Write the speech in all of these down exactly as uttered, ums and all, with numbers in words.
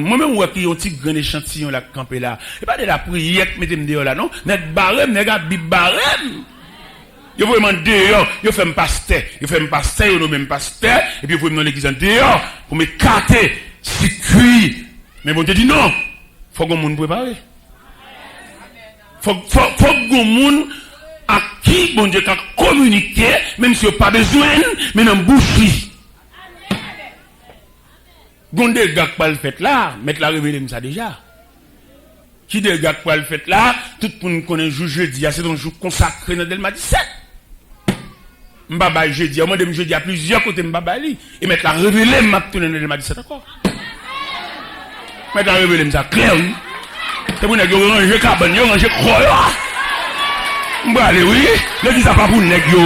Mwen menm, m wè ki yon ti grenn echantiyon la k kanpe la. E pa de lapriyè k mete m deyò la, non. Nèg bare m, nèg ap bib bare m. Yo voye m andeyò, yo fè m pastè. Yo fè m pastè, yo nonmen m pastè, epi yo voye m nan legliz andeyò pou m ekate sikui. Men Bondye di non. Fòk yon moun prepare. Fòk, fòk, fòk gon moun ak ki Bondye ka kominike, menm si yo pa bezwen l, men nan bouch li. Gon dega k pral fèt la, mèt la revele m sa deja. Ki dega k pral fèt la, tout moun konnen jou jedi a, se yon jou konsakre nan Dèlma disèt. M pa bay jedi a. Ou mande m jedi a plizyè kote, m pa bay li. E mèt la revele m, m ap tounen nan Dèlma disèt ankò. Mèt la revele m sa klè, wi. Se pou nèg yo ranje kabann yo, ranje kò yo. M prale, wi. Legliz la pa pou nèg yo.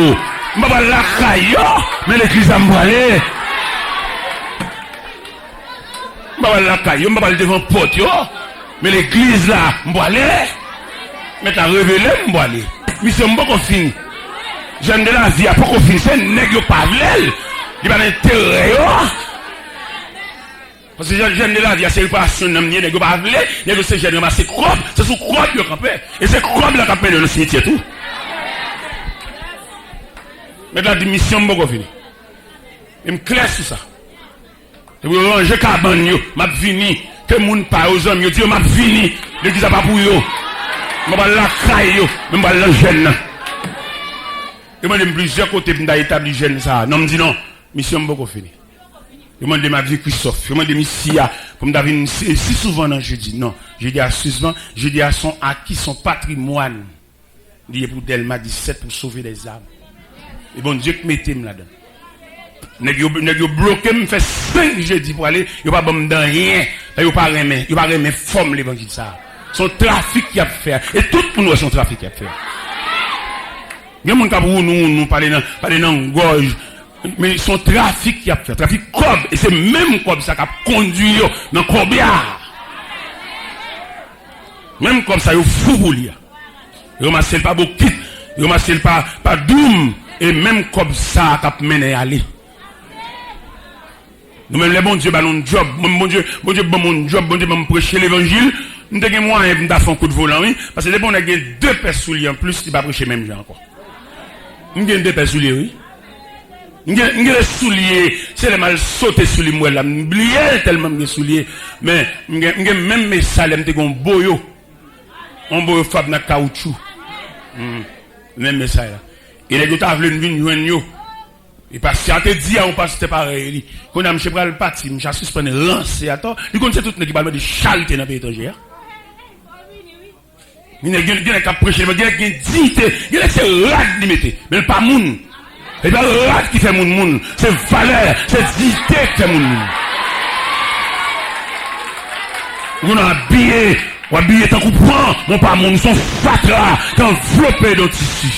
M pa pral lakay yo, men legliz la m prale. M pa pral lakay yo, m pa pral devan pòt yo. Men legliz la, m pwale. Mèt la revele m, m pwale. Misyon m poko fini. Jèn de lavi a poko fini. Se nèg yo pa vle l. Li pa nan enterè yo. Paske jèn, jèn de lavi a se reparasyon nanm li ye, nèg yo pa vle. Nèg yo se jèn ranmase kòb. Se sou kòb yo kanpe. E se kòb la k ap mennen yo nan simityè tou. Mèt la di misyon m poko fini. E m klè sou sa. Depi yo ranje kabann yo, m ap vini. Ke moun pa yo, zanmi yo, di yo m ap vini. Legliz la pa pou yo. M pa pral lakay yo, men m pral nan jèn nan. Yo mande m plizyè kote pou m ta etabli jèn sa a. Non, m di non. Misyon m poko fini. Yo mande m ak Vieux Christophe. Yo mande m isi a pou m ta vin si, si souvan nan jedi. Non. Jedi a, eskiz mwen, jedi a se yon aki, se yon patrimwàn. Li ye pou Dèlma disèt, pou sove dèzam. E Bondye k mete m ladan. Nèg yo, nèg yo bloke m, fè senk jedi pou ale, yo pa ban m dan anyen. Yo pa renmen, yo pa renmen fòm levanjil sa a. Se yon trafik y ap fè. E tout moun wè se yon trafik y ap fè. Gen moun k ap wounou wounou, pale nan, pale nan gòj. Men se yon trafik y ap fè. Trafik kòb. E se menm kòb sa k ap kondui yo nan kòbya. Menm kòb sa yo fou pou li a. Yo ranmase l pa bokit, yo ranmase l pa, pa doum, e menm kòb sa a k ap mennen y ale. Nou menm, lè Bondye ba nou yon djòb, mwen, Bondye, Bondye ban m yon djòb, Bondye ban m preche levanjil, m te gen mwayen pou m ta fè yon kout volan, wi. Paske depi yon nèg gen de pè soulye anplis, li pa preche menm jan ankò. M gen de pè soulye, wi. M gen, m gen de soulye, se lè m al sote sou li, m wè l la, m bliye l tèlman m gen soulye. Men, m gen, m gen menm mesay lè m te gen yon boyo. Yon boyo fab nan kawotchou. Hmm. Menm mesay la. E nèg yo ta vle m vin jwenn yo. E pastè a te di a yon pastè parèy li. Kounye a, misye pral pati, misye a sispann ranse atò. Li konn se tout nèg ki pral mande chalte nan peyi etranje a. Gen, gen, gen nèg k ap preche, gen nèg gen diyite, gen nèg se rad li mete, men l pa moun. E pa rad ki fè moun moun, se valè, se diyite ki fè moun moun. Ou konn abiye, w abiye tankou pran, men w pa moun, se yon fatra ki anvlope de yon tisi.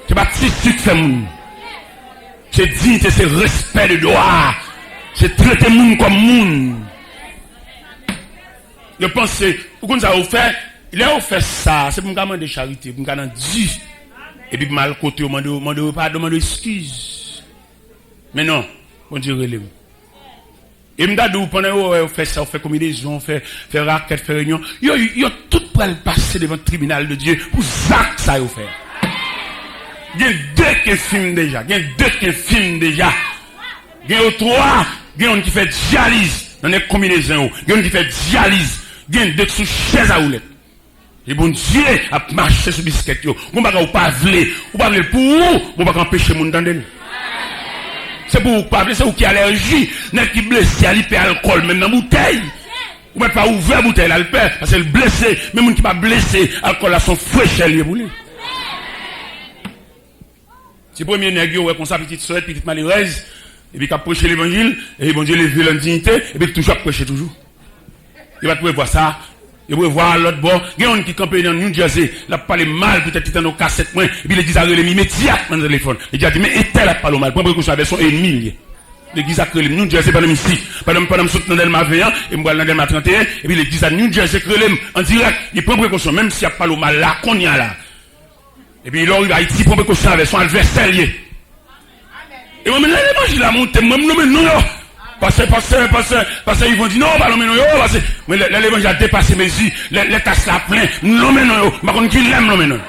Se pa tisi k fè moun. Se diyite, se respè de dwa. Se trete moun kòm moun. Yo panse, ou konn sa yo fè? Lè yo fè sa, se pou m ka mande charite, pou m ka nan di. Epi pou m al kote yo, mande yo, mande yo padon, mande yo eskiz. Men non, Bondye rele m. E m ta di w, pandan yo wè yo fè sa, yo fè konbinezon, fè, fè rakèt, fè reyinyon, yo, yo tout pral pase devan tribinal de Dye pou zak sa yo fè. Gen de k enfim deja, gen de k enfim deja. Gen yo twa, gen youn ki fè dyaliz nan nèg konbinezon yo, gen youn ki fè dyaliz, gen de k sou chèz a woulèt. E Bondye ap mache sou biskèt yo. Gon bagay ou pa vle, ou pa vle l pou ou, men w pa ka anpeche moun tande l. Se pou ou k pa vle, se ou ki alèji. Nèg ki blese a, li pè alkòl menm nan boutèy. Ou mèt pa ouvè boutèy la, l pè, paske l blese. Men moun ki pa blese, alkòl la se yon frechè l ye pou li. Ti premye nèg yo wè konsa, pitit sòt, pitit malerèz, epi k ap preche levanjil, epi Bondye leve l an diyite, epi l toujou ap preche toujou. Yo pa t prevwa sa. Yo prevwa lòt bò. Gen youn ki kanpe nan New Jersey, l ap pale mal poutèt li tande yon kasèt mwen, epi legliz la rele m imedyatman nan telefòn. Li di a di, men entèl ap pale w mal, pran prekosyon avè l, se yon ènmi l ye. Legliz la k rele m New Jersey pandan m isit. Pandan, pandan m sot nan Dèlma ven an, e m pral nan Dèlma trannteyen, epi legliz la New Jersey k rele m an dirèk. Li pran prekosyon, menm si y ap pale w mal la, kounye a la. Epi lè w rive Ayiti, pran prekosyon avè l, se yon advèsè l ye. E mwen menm, lè levanjil la monte, mwen m nonmen non yo. Pastè, pastè, pastè, pastè Yvon di non, pa lonmen non yo, pastè. Men lè, lè levanjil la depase mezi, lè, lè tas la plen, m lonmen non yo, m pa konn kilè m lonmen non yo.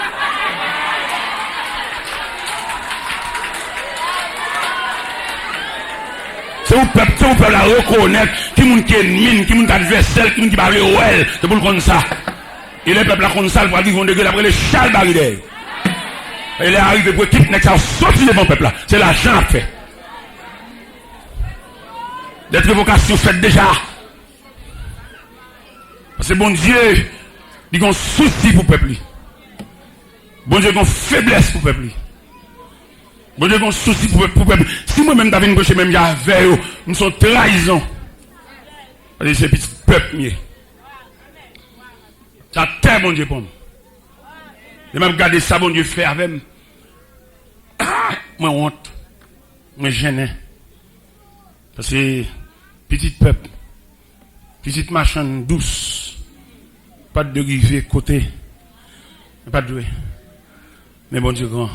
Se pou pèp, se pou pèp la rekonèt ki moun ki ènmi l, ki moun ki advèsè l, ki moun ki pa vle wè l. Se pou l konn sa. E lè pèp la konn sa, l pral rive yon degre, l ap rele chalbari dèyè. E lè a rive pou ekip nèg sa yo soti devan pèp la. Se lajan l ap fè. Lèt revokasyon fèt deja. Paske Bondye, li gen sousi pou pèp li. Bondye gen feblès pou pèp li. Bondye gen sousi pou pèp, pou pèp li. Si mwen menm ta vin preche menm jan avè yo, m se yon trayizon. Paske se pitit pèp m ye. Sa tè Bondye pran m. Lè m ap gade sa Bondye fè avè m, mwen wont. Mwen jennen. Paske pitit pèp, pitit machann dous, pa t dwe rive kote, pa t dwe. Men Bondye gran.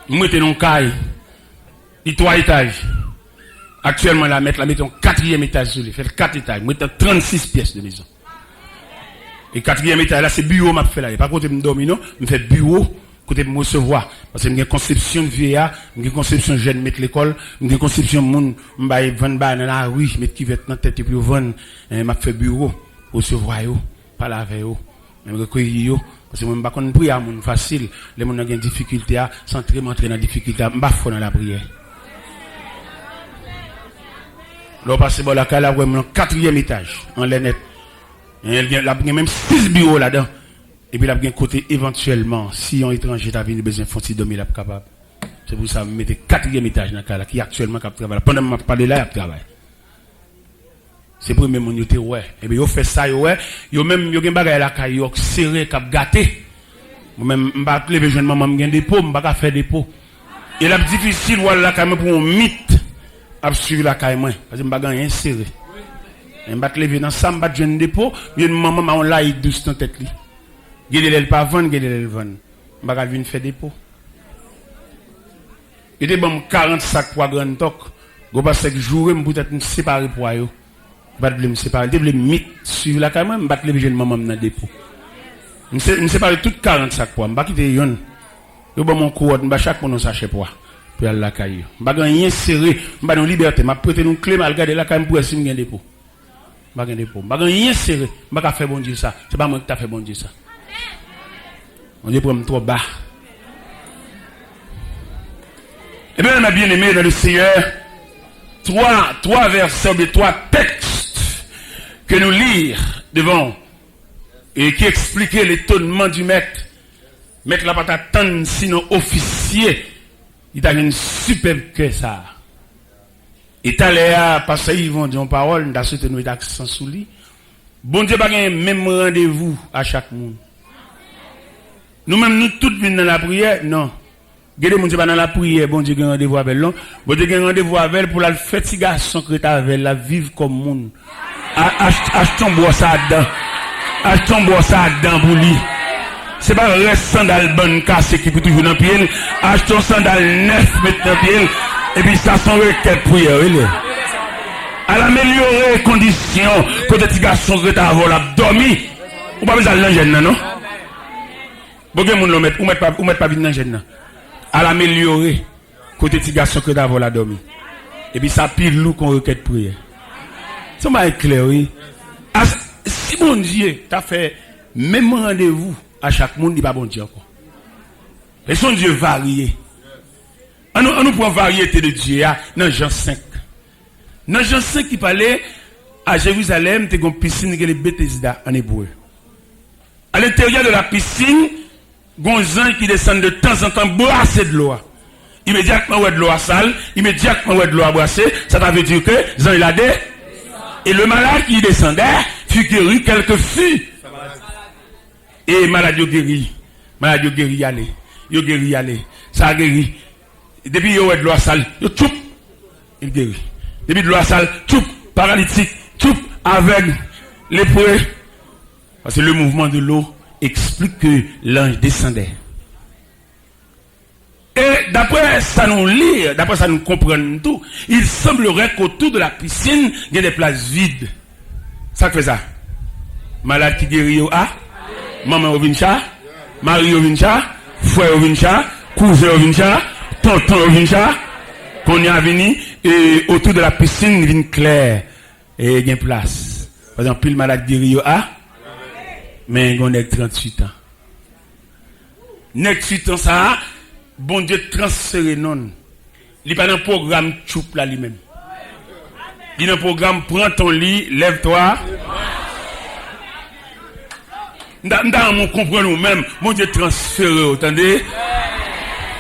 M rete nan yon kay, li twa etaj. Aktyèlman la, mèt la mete yon katriyèm etaj sou li, fè l kat etaj. M rete nan trannsis pyès de mezon. E katriyèm etaj la, se biwo m ap fè la. E pa kote m dòmi non, m fè biwo kote m resevwa. Paske m gen konsepsyon vye a, m gen konsepsyon jèn met lekòl, m gen konsepsyon moun m bay vann bagay nan lari, met kivèt nan tèt yo pou yo vann. Eh, m ap fè biwo, resevwa yo, pale avè yo, menm rekeyi yo. Paske mwen m pa konn pri a moun fasil. Lè moun nan gen difikilte a, se antre m antre nan difikilte a. M pa fò nan lapriyè. Lè w pase bò lakay la, w wè m nan katriyèm etaj, anlè nèt. L gen, l ap gen menm sis biwo ladan. Epi l ap gen kote evantyèlman, si yon etranje ta vini bezwen fè yon ti dòmi, l ap kapab. Se pou sa m mete katriyèm etaj nan kay la, ki aktyèlman k ap travay la. Pandan m ap pale la, y ap travay. Se premye moun yo te wè. Ebyen, yo fè sa yo wè. Yo menm, yo gen bagay lakay yo k sere, k ap gate. Mwen menm, m pa t leve jwenn manman m gen depo, m pa ka fè depo. E l ap difisil w al lakay mwen pou yon mit ap swiv lakay mwen. Paske m pa gen anyen sere. Men m pa t leve nan sa, m pa t jwenn depo, m jwenn manman m a yon layit dous nan tèt li. Gen de lè l pa vann, gen de lè l vann. M pa ka vin fè depo. Yo te ban m karant sak pwa Grand Tòk. Gwo pastè k joure m poutèt m separe pwa yo. Li pa t vle m separe. Li te vle m mit swiv lakay mwen, m pa t leve jwenn manman m nan depo. M se-, m separe tout karant sak pwa. M pa kite yonn. Yo ban m yon kouwòn, m ba chak moun yon sachè pwa pou y al lakay yo. M pa gen anyen sere, m ba nou libète. M ap prete nou kle m, al gade lakay m pou wè si m gen depo. M pa gen depo. M pa gen anyen sere. M pa ka fè Bondye sa. Se pa mwen ki ta fè Bondye sa. Bondye pran m twò ba. Eh bien, mes bien-aimés dans le Seigneur, trois, trois versets ou bien trois textes que nous lire devant et qui expliquent l'étonnement du maître. Mèt la pa t atann sinon ofisye, li ta jwenn sipèb kè sa a. E talè a, pastè Yvon di yon pawòl, m ta swete nou met aksan sou li. Bondye pa gen menm randevou a chak moun. Nou menm, nou tout vin nan lapriyè? Non. Gen de moun, se pa nan lapriyè Bondye gen randevou avè l, non. Bondye gen randevou avè l pou l al fè ti gason k ret avè l la viv kòm moun. A-, ach-, achte yon bwòs a dan. Achte yon bwòs a dan pou li. Se pa rès sandal bann kase ki pou toujou nan pye l. Achte yon sandal nèf, met nan pye l. Epi sa se yon rekèt priyè, wi, li. Al amelyore kondisyon kote ti gason k ret avè w l ap dòmi. Ou pa bezwen al nan jèn nan, non. Bon, gen moun la, ou mèt, ou mèt pa, ou mèt pa vin nan jèn nan. Al amelyore kote ti gason k ret avè w la dòmi. Epi sa pi lou ke yon rekèt priyè. Se yon bagay klè, wi. As-, si Bondye ta fè menm randevou a chak moun, li pa Bondye ankò. E se yon Dye varye. Ann nou, ann nou pran varyete de Dye a nan Jan senk. Nan Jan senk, li pale a Jerizalèm, te gen yon pisin ki rele Betesda an ebre. À l'intérieur de la piscine, gon zanj ki desann de tanzantan brase dlo a. Imedyatman wè dlo a sal, imedyatman wè dlo a brase, sa ta vle di ke zanj la de-, et le malade qui descendait fut guéri, quel que fût. E malad yo geri. Malad yo geri, y ale. Yo geri, y ale. Sa geri. Depi yo wè dlo a sal, yo tchoup, il guérit. Depi dlo a sal, tchoup, paralitik, tchoup, avèg, lépre. Parce que le mouvement de l'eau explique que l'ange descendait. E D'après ça nous lit, d'après ça nous comprenons tout, il semblerait qu'autour de la piscine, il y a des places vides. Sa k fè sa? Malad ki geri yo a? Manman yo vin cha? Mari yo vin cha? Frè yo vin cha? Kouzen yo vin cha? Tonton yo vin cha? Kounye a vini, e autour de la piscine vin klè. E gen plas. Paske anpil malad geri yo a? Men gen yon nèg tranntuit an. Nèg tchwitan sa a, Bondye transfere non l. Li pa nan pwogram tchoup la li menm. Li nan pwogram pran ton li, lèv twa. M ta, m ta renmen w konprann ou menm. Bondye transfere w, tande.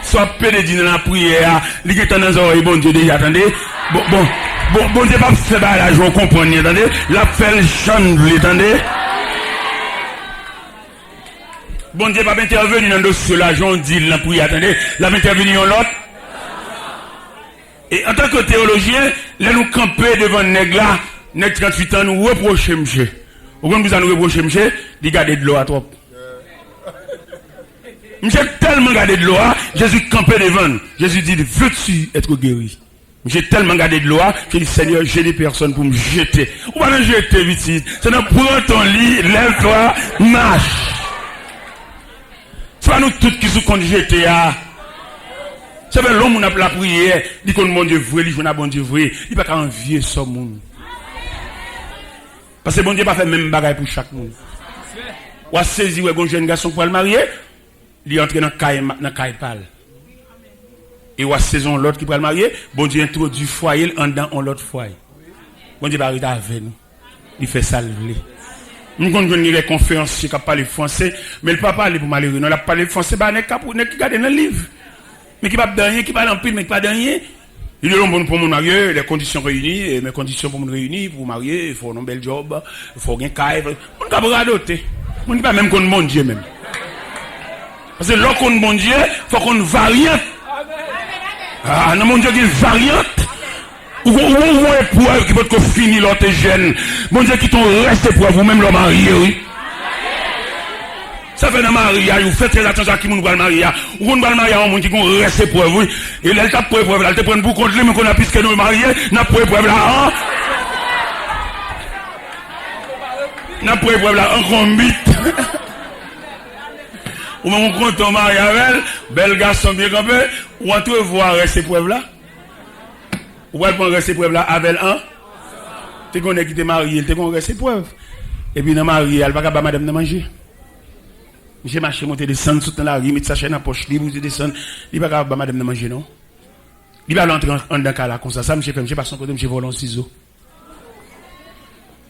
Sa w ap pede di nan lapriyè a, li gentan nan zòrèy Bondye deja, tande. Bon, bon, bon, Bondye p ap fè bagay la jan w konprann li an, tande. L ap fè l jan l vle, tande. Bondye p ap entèveni nan dosye w la, jan w di l nan priyè a, tande. L ap entèveni yon lòt. E antanke teyolojyen, lè nou kanpe devan nèg la, nèg tranntuit an, nou repwoche misye. Ou konn poukisa nou repwoche misye? Li gade dlo a twòp. Misye tèlman gade dlo a, Jezi kanpe devan l. Jezi di, veux-tu être guéri? Misye tèlman gade dlo a, misye di, Seigneur, je n'ai personne pou m jete. Ou pa nan jete, pitit. Se nan pran ton li, lèv twa, mach. Se pa nou tout ki sou kont jete a. Se fè lè yon moun ap lapriyè, li konn Bondye vre, li jwenn a Bondye vre, li pa ka anvye sò moun. Paske Bondye pa fè menm bagay pou chak moun. W a sezi wè gon jèn gason k pral marye, li antre nan kay, nan kay pa l. E w a sezi yon lòt ki pral marye, Bondye entwodui fwaye l anndan yon lòt fwaye. Bondye pa rete avè nou. Li fè sa l vle. M konn jwenn gen de konferansye k ap pale franse, men l pa pale pou malere non, l ap pale franse ba nèg k ap, nèg ki gade nan liv, men ki p ap di anyen, ki pale anpil, men ki pa di anyen. Li di lè yon moun pou moun marye, les conditions réunies, e, men kondisyon pou moun reyini, pou w marye, fò w nan bèl djòb, fò w gen kay, fò, moun k ap radote, moun ki pa menm konn Bondye menm. Paske lè w konn Bondye, fò w konn varyant. Ah, nan Bondye gen varyant. Ou gon, ou gon, ou gon eprèv ki potko fini lè w te jèn. Bondye kite yon rès eprèv ou menm lè w marye, wi. Sa fè nan maryaj, ou fè trè atansyon a ki moun ou pral marye a. Ou konn pral marye a yon moun ki gon rès eprèv, wi. E lè l t ap pran eprèv la, l te pran n pou kont li, men kounye a piske nou marye, n ap pran eprèv la an. N ap pran eprèv la an konbit. Ou menm ou kontan w marye avè l, bèl gason byen kanpe, ou antrevwa rès eprèv la. Ou pral pran rès eprèv la avè l an. Te gen yon nèg ki te marye, l te gen yon rès eprèv. Epi nan marye a, l pa ka ba madanm nan manje. Misye mache monte desann, sot nan lari, met sachè nan pòch li, monte desann. Li pa ka ba madanm nan manje non. Li pa vle antre an-, anndan kay la konsa. Sa misye fè, misye pase yon kote, misye vòlè yon sizo.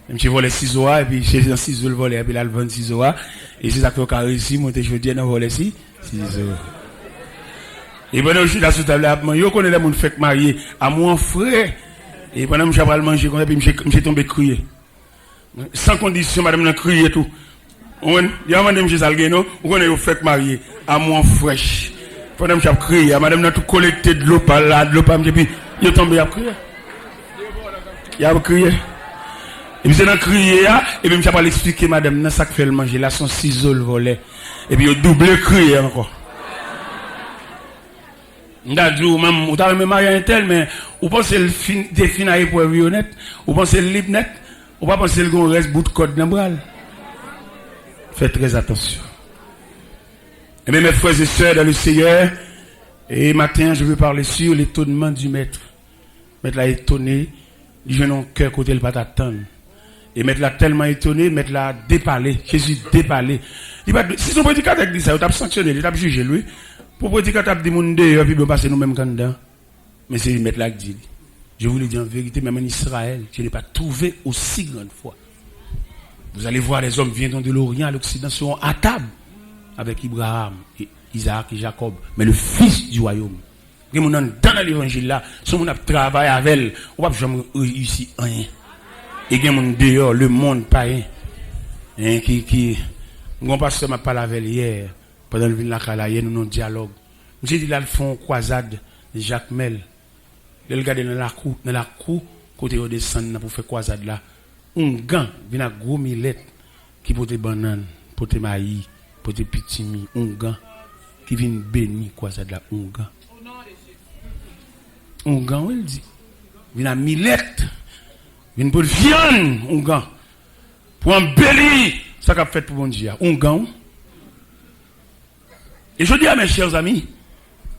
Misye vòlè sizo a, epi se nan sizo l vòlè, epi l al vann sizo a. E se sa k fè yo ka reyisi monte chodyè nan vòlè si, sizo. E pandan yo chita sou tab la ap manje, yo konnen lè moun fèk marye, amour en frè. E pandan misye ap al manje konsa, epi misye, misye tonbe kriye. San kondisyon, madanm nan kriye tou. Ou konprann? Yo pa mande misye sa l gen non. Ou konnen yo fèk marye. Amour fraîche. Pandan misye ap kriye a, madanm nan tou kolekte dlo pa l la, dlo pa m, epi yo tonbe, y ap kriye. Y ap kriye. Epi se nan kriye a, epi misye ap al eksplike madanm nan sa k fè l manje la, se yon sizo l vòlè. Epi yo double kriye ankò. M ta di w, manm, ou ta renmen marye a entèl, men ou panse l fin, te fin a eprèv yo nèt? Ou panse l lib nèt? Ou pa panse l gen yon rès bout kòd nan bra l? Fè trè atansyon. Ebyen, mes frères et sœurs dans le Seigneur, et matin, je veux parler sur l'étonnement du Maître. Mèt la etone, li jwenn yon kè kote l pa t atann. E mèt la tèlman etone, mèt la depale, Jezi depale. Li pa t, si se yon predikatè k di sa, yo t ap sanksyone l, yo t ap jije l, wi. Pou predikatè ap di moun deyò pi bon pase nou menm k anndan. Men se mèt la k di li. Je vous le dis en vérité, même en Israël, je n'ai pas trouvé aussi grande foi. Vous allez voir, les hommes viendront de l'Orient à l'Occident, seront à table avec Abraham et Isaac et Jacob, mais le Fils du royaume. Gen moun anndan nan levanjil la, se moun ap travay avè l, ou p ap janm reyisi anyen. E gen moun deyò, lemonn, payen, en, ki, ki, m gon pastè m ap pale avè l yè, pandan l vin lakay la yè, nou nan dyalòg. Misye di l al fè yon kwazad Jakmèl. Lè l gade nan lakou, nan lakou, kote yo desann nan pou fè kwazad la, oungan vin ak gwo milèt ki pote bannann, pote mayi, pote pitimi, oungan, ki vin beni kwazad la, oungan. Oungan, wi, l di. Vin a milèt. Vin pot vyann, oungan. Pou anbeli sa k ap fèt pou Bondye a. Oungan, wi. E jodi a, mes chers amis,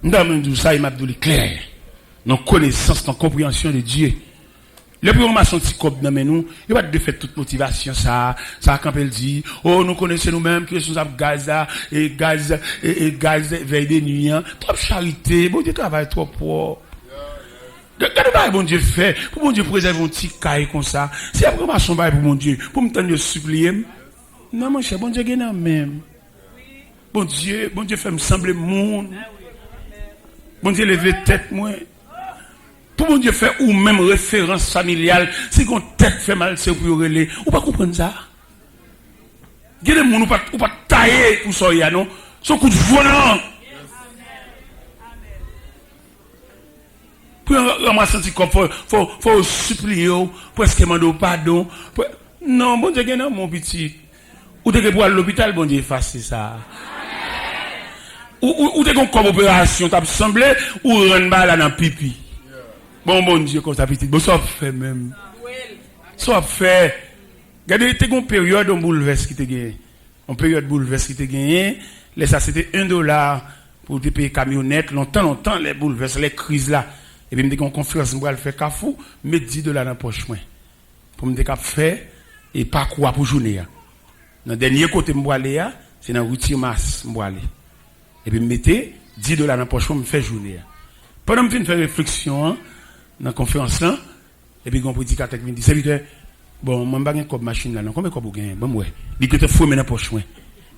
m ta renmen di w sa e m ap di w li klè, nan konesans, nan konpreyansyon de Dye. Lè pou yo ranmase yon ti kòb nan men nou, yo pa t dwe fè tout motivasyon sa, sa kanpe l di, o, nou konnen se nou menm ki responsab gaz la, e gaz, e, e gaz vèy de nwi an. Twòp charite, Bondye travay twòp pwòp. Gade, gade bagay Bondye fè, pou Bondye prezève yon ti kay konsa. Si y ap ranmase yon bagay pou Bondye, pou m tann yo sipliye m? Non, monchè, Bondye gen nan men m. Bondye, Bondye fè m sanble moun. Bondye leve tèt mwen. Pou Bondye fè ou menm referans familyal, si gon tèt fè mal, se ou pou yo rele. Ou pa konprann sa? Gen de moun ou pa, ou pa taye pou sa w ye a, non. Se yon kout volan. Pou yo ranmase yon ti kòb, fò, fò, fò yo sipliye w, prèske mande w padon. Pre-, non, Bondye gen nan men w, pitit. Ou te gen pou al lopital, Bondye efase sa. Ou, ou, ou te gen yon kòb operasyon, t ap sanble, ou rann bagay la nan pipi. Bon, Bondye konsa, pitit. Bon, sa w ap fè menm? Sa w ap fè? Gade, te gen yon peryòd, yon boulvès ki te genyen. Yon peryòd boulvès ki te genyen. Lè sa, se te en dola pou w te peye kamyonèt. Lontan, lontan, lè boulvès, lè kriz la. Epi m te gen yon konferans m pral fè Kafou, m met dis dola nan pòch mwen. Pou m te kab fè, e pakou a pou jounen an. Nan dènye kote m prale a, se nan ri Timas m prale. Epi m mete dis dola nan pòch mwen, m fè jounen an. Pandan m fin fè refleksyon an, nan konferans lan, epi gen yon predikatè ki vin di, "Sèvitè, bon, mwen m pa gen kòb machin la non, konbyen kòb ou genyen? Ban m wè." Li gentan foure men nan pòch mwen.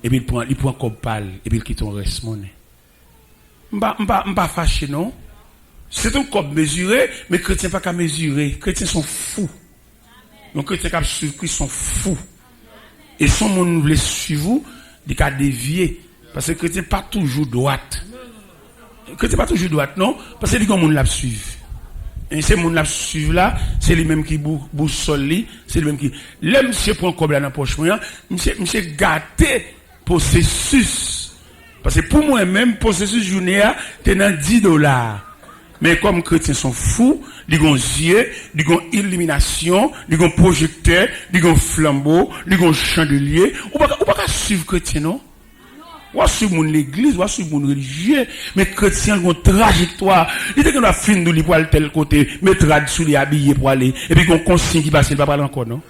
Epi li pran, li pran kòb pa l, epi li kite yon rès monnen. M pa, m pa, m pa fache non. Se te yon kòb mezire, men kretyen pa ka mezire. Kretyen se yon fou. Yon kretyen k ap swiv Kris se yon fou. E si yon moun vle swiv ou, li ka devye. Paske kretyen pa toujou dwat. Kretyen pa toujou dwat, non. Paske li gen moun l ap swiv. E se moun l ap swiv la, se li menm ki bou-, bousòl li, se li menm ki. Lè misye pran kòb la nan pòch mwen an, misye, misye gate pwosesis. Paske pou mwen menm, pwosesis jounen an te nan dis dola. Men kòm kretyen se yon fou, li gon zye, li gon iliminasyon, li gon pwojektè, li gon flanbo, li gon chandelye. Ou pa ka, ou pa ka swiv kretyen, non. W a swiv moun legliz, w a swiv moun relijye, men kretyen gon trajektwa. Li te gen dwa fin di w li pral tèl kote, met rad sou li, abiye pou ale, epi gon konsiy ki pase, li pa pral ankò, non.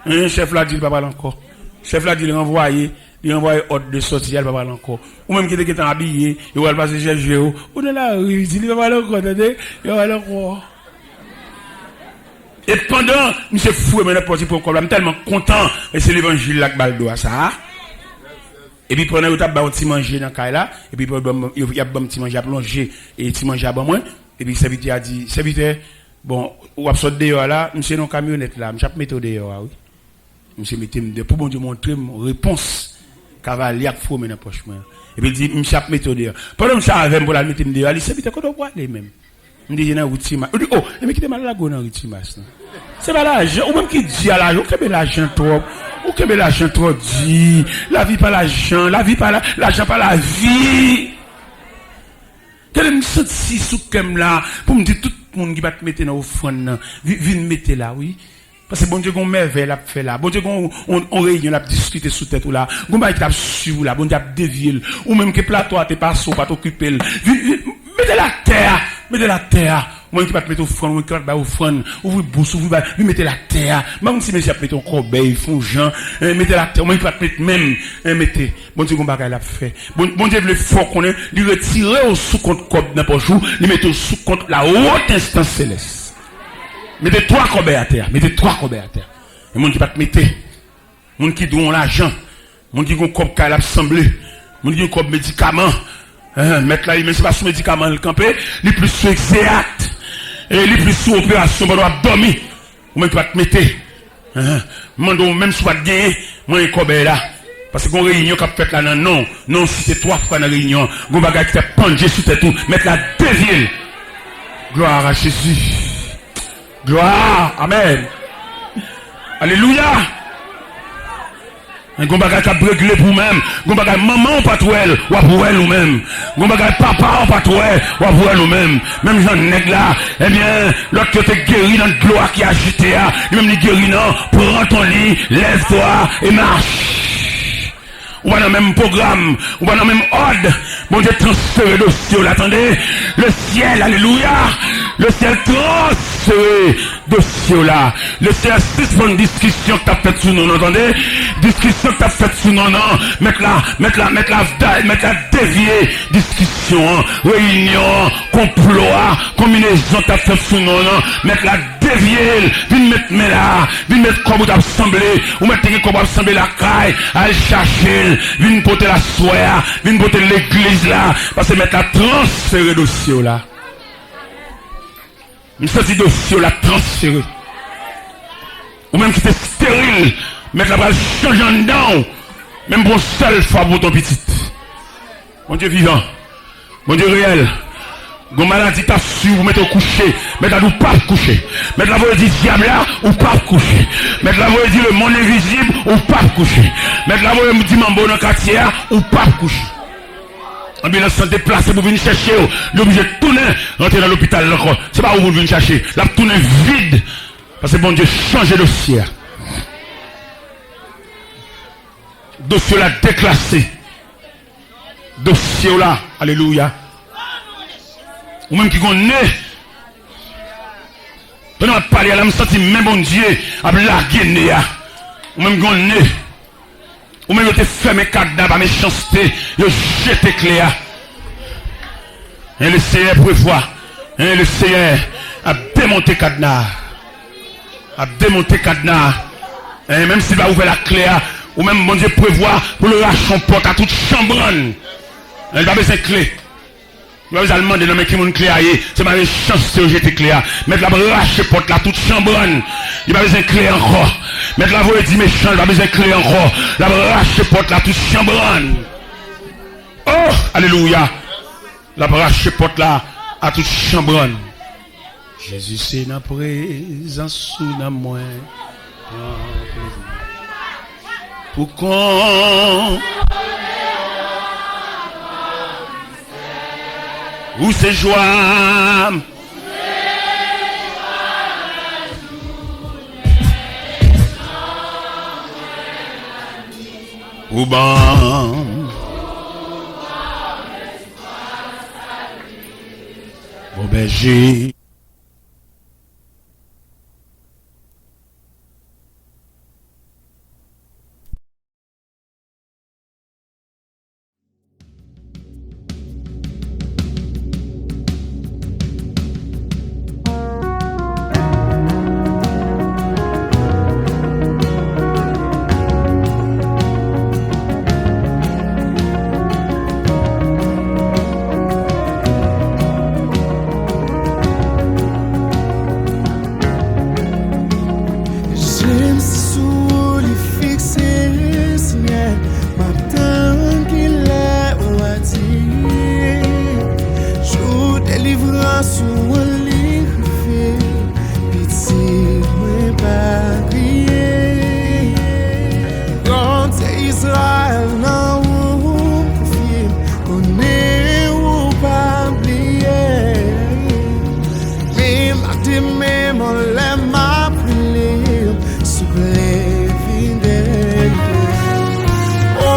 Hein, chèf la di li pa pral ankò. Chèf la di li ranvwaye, li ranvwaye òd de sòti a, li pa pral ankò. Ou menm ki te gentan abiye, yo pral pase chèche w, ou nan lari, di li pa pral ankò, tande, yo pral ankò. E pandan misye foure men nan pòch, li pran kòb la, m tèlman kontan, e se levanjil la k ba l dwa sa a. Epi pandan yo t ap bay yon ti manje nan kay la, epi pandan yo, y ap ban m ti manje, ap lonje, e ti manje a ban mwen, epi sèvitè a di, sèvitè, bon, w ap sot deyò a la, misye nan kamyonèt la, misye ap mete w deyò a, wi. Misye mete m deyò. Pou Bondye montre m repons kavalye ak foure men nan pòch mwen an. Epi l di, misye ap mete w deyò. Pandan misye avè m pou l al mete m deyò a, li, sèvitè, kote w prale menm? M di, nan ri Timas. Ou di, o, ebyen kite m al lage w nan ri Timas, non. Se pa lajan, ou menm ki di a lajan, ou kenbe lajan twò, ou kenbe lajan twò di. Lavi pa lajan, lavi pa la, lajan pa lavi. Gade, m santi sou kè m la, pou m di tout moun ki pa t mete nan ofrann nan, vi-, vin mete la, wi. Paske Bondye gon mèvèy l ap fè la. Bondye gon on, on reyinyon l ap diskite sou tèt ou la. Gon bagay ki t ap swiv ou la. Bondye ap devye l. Ou menm ke plato a te pase, ou pa t okipe l. Vin, vin, mete l atè a. Mete l atè a. Ou menm ki pa t mete ofrann, ou menm ki pa t bay ofrann. Ouvri bous, ouvri bay. Vin mete l atè a. M pa konn si mesye ap mete yon kòbèy, fè yon jan. Eh, mete l atè. Ou menm ki pa t mete menm. Eh, mete. Bondye gon bagay l ap fè. Bon, Bondye vle fè w konnen, li retire w sou kont kòb nan pòch ou, li mete w sou kont la haute instance céleste. Mete twa kòbèy atè a, mete twa kòbèy atè a. E moun ki pa t mete, moun ki dwe yon lajan, moun ki gon kòb kay l ap sanble, moun ki gon kòb medikaman. Hein, mèt la, li menm se pa sou medikaman l kanpe, li plis sou egzeyat. E li plis sou operasyon pandan w ap dòmi. Ou menm ki pa t mete. Hein, m mande w menm si w pa t genyen, mwen kòbèy la. Paske gon reyinyon k ap fèt la nan non w. Non w site twa fwa nan reyinyon an. Gon bagay ki t ap pandje sou tèt ou. Mèt la devye l. Gloire à Jésus. Gloire. Amen. Alelouya. Gon bagay k ap regle pou ou menm. Gon bagay manman w pa t wè l, w ap wè l ou menm. Gon bagay papa w pa t wè, w ap wè l ou menm. Menm jan nèg la, ebyen, lòt yo te geri nan dlo a ki ajite a, li menm li geri nan, pran ton li, lève-toi et marche. Ou pa nan menm pwogram, ou pa nan menm òd. Bondye transfere dosye w la, tande. Le syèl, alelouya. Le syèl transfere dosye w la. Le Senyè sispann diskisyon k t ap fèt sou non an, tande. Diskisyon k t ap fèt sou non an. Mèt la, mèt la, mèt la, mèt la devye diskisyon an, reyinyon an, konplo a, konbinezon k t ap fèt sou non an. Mèt la devye l, vin met men la, vin met kòb ou t ap sanble, ou mèt te gen kòb w ap sanble lakay, al chache l, vin pote l aswè a, vin pote l legliz la, paske mèt la transfere dosye w la. M santi dosye w la transfere. Ou menm ki te steril, mèt la pral chanje anndan w, menm pou yon sèl fwa pou w t on pitit. Bondye vivan. Bondye reyèl. Gon maladi k ap swiv ou, mete w kouche. Mèt la di w p ap kouche. Mèt la voye di dyab la, ou p ap kouche. Mèt la voye di lemonn envizib, ou p ap kouche. Mèt la voye di manbo nan katye a, ou p ap kouche. Anbilans lan deplase pou vin chèche w. Li oblije tounen rantre nan lopital la ankò. Se pa ou pou l vin chache. L ap tounen vid. Paske Bondye chanje dosye a. Dosye w la deklase. Dosye w la, alelouya. Ou menm ki gon ne, pandan m ap pale a la, m santi men Bondye ap lage ne a. Ou menm ki gon ne, ou menm yo te fèmen kadna pa mechanste, yo jete kle a. E le Senyè prevwa, e le Senyè ap demonte kadna a. Ap demonte kadna a. E menm si l pa ouvè lakle a, ou menm Bondye prevwa pou l rache yon pòt a tout chanbrann. E l pa bezwen kle. Li pa bezwen al mande nan men ki moun kle a ye. Se pa mechanste yo jete kle a. Mèt la ap rache pòt la tout chanbrann. Li pa bezwen kle ankò. Mèt la voye di mechan, li pa bezwen kle ankò. L ap rache pòt la tout chanbrann. Oh, alelouya. L ap rache pòt la a tout chanbrann. Jezi, se nan prezans ou nanm mwen pran plezi. Pou kont ou se jwa m. Ou ban m bon bèje. Je m sou ou, li fikse, Senyè. M ap tann kilè ou a di jou delivrans ou an li rive. Pitit mwen pa kriye. Bondye Izrayèl nan ou m konfye m, konnen ou pa bliye. Menm ak demen m anlè m ap rele w, souple vin dèyè. O,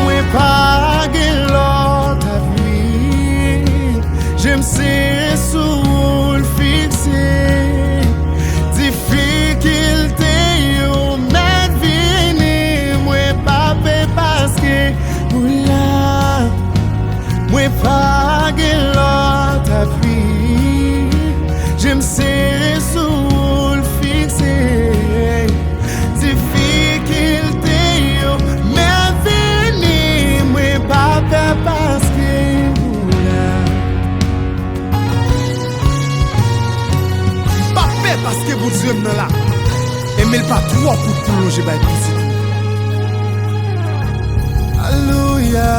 mwen pa gen lòt apwi. Je m se sou ou l fikse. Difikilte yo mèt vini, mwen pa pè paske ou la. Mwen pa gen lòt apwi. Je m se sou ou l fikse. Difikilte yo mèt vini, mwen pa pè paske ou la. M pa pè paske Bondye m nan la. E men l pa twò kout pou l lonje bay pitit li. Alelouya.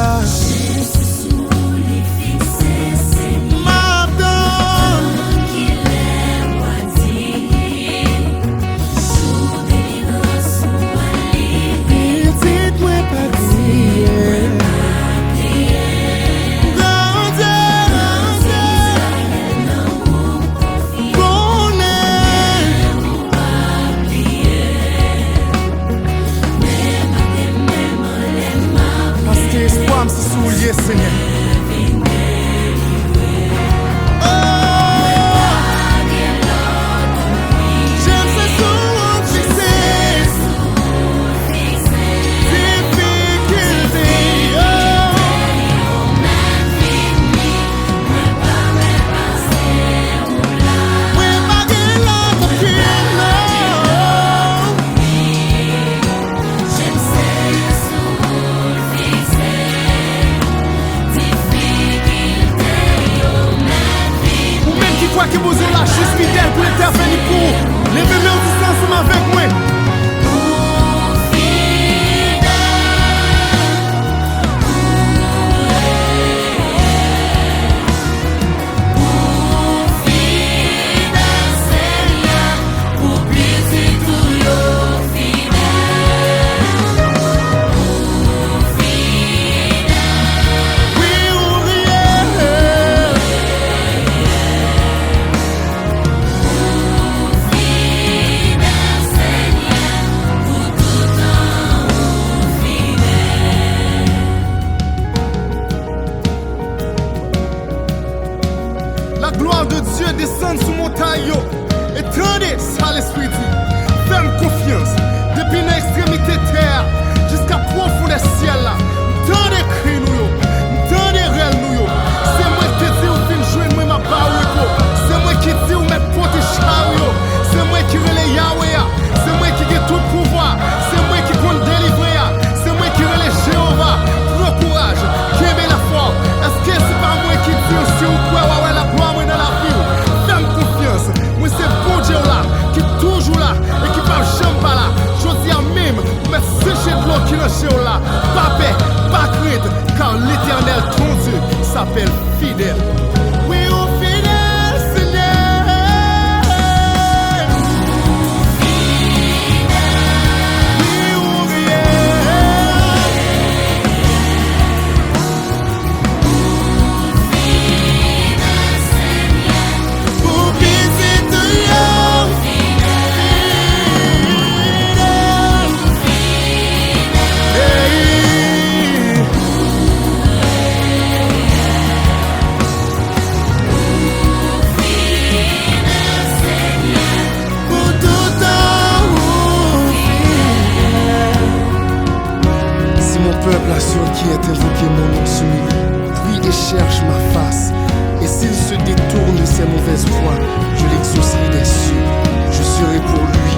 M ap tann. Pitit Cherchez-la, pas peur, pas crainte, car l'Éternel, ton Dieu, s'appelle fidèle. Oui, ou fidèl, Senyè. Oui, ou reyèl. Pou pitit ou yo. Si mon peuple à ceux qui est invoqué mon nom s'humilie, prie et cherche ma face, et s'il se détourne de ses mauvaises voies, je l'exaucerai des cieux, je serai pour lui